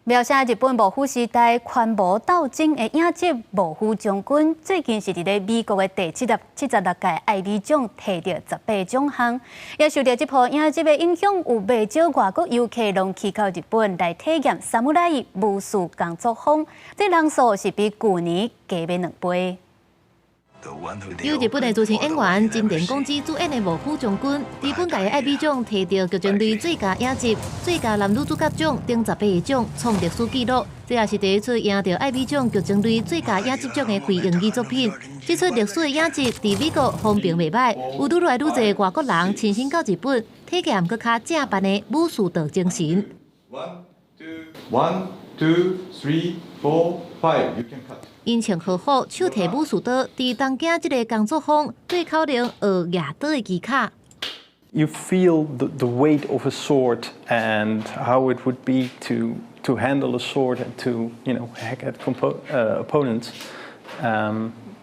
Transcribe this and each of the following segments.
描寫日本幕府時代權謀鬥爭的影集《幕府將軍》，最近是佇咧美國的第76屆艾美獎提著十八獎項，也受著這部影集的影響，有袂少外國遊客攏去到日本來體驗サムライ武士工作坊，這人數是比舊年加欲兩倍。由日本的資深演員真田廣之主演的《幕府將軍》，佇本屆的艾美獎提著劇情類最佳影集、最佳男女主角獎等十八個獎，創歷史紀錄。這也是第一次贏著艾美獎劇情類最佳影集獎的非英語作品。這齣歷史的影集佇美國風評袂䆀，有愈來愈濟外國人親身到日本體驗閣較正版的武士道精神。 One, two, one, two, three, four, five. You can cut. 𪜶穿和服，手提武士刀，佇東京這个工作坊對口令學舉刀的技巧。 You feel the weight of a sword and how it would be to handle a sword and to hack at opponents.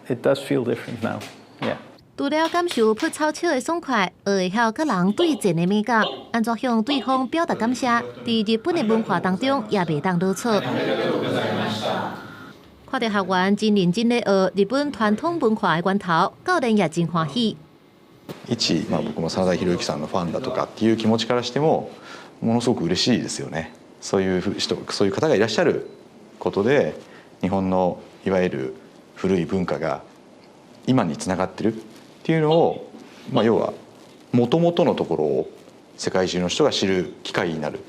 It does feel different now. Yeah. 除了感受潑草車的爽快，學會曉佮人對戰的美感，按怎向對方表達感謝，佇日本的文化當中也袂當落錯。看著學員真認真咧學日本傳統文化的源頭，教練也真歡喜。一、まあ、僕も真田広之さんのファンだとかっていう気持ちからしてもものすごく嬉しいですよね。そういう人、そういう方がいらっしゃることで、日本のいわゆる古い文化が今につながってるっていうのを、まあ、要はもともとのところを世界中の人が知る機会になるっ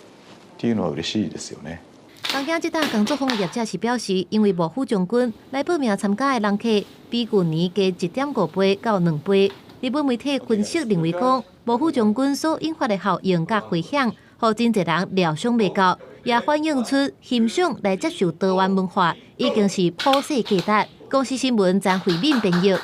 ていうのは嬉しいですよね。東京這搭工作坊的業者是表示，因為幕府將軍來報名參加的人客比舊年加1.5倍到2倍。日本媒體分析認為講，幕府將軍所引發的效應佮迴響，予真濟人料想袂到，也反映出欣賞來接受多元文化已經是普世價值。公視新聞張惠敏編譯。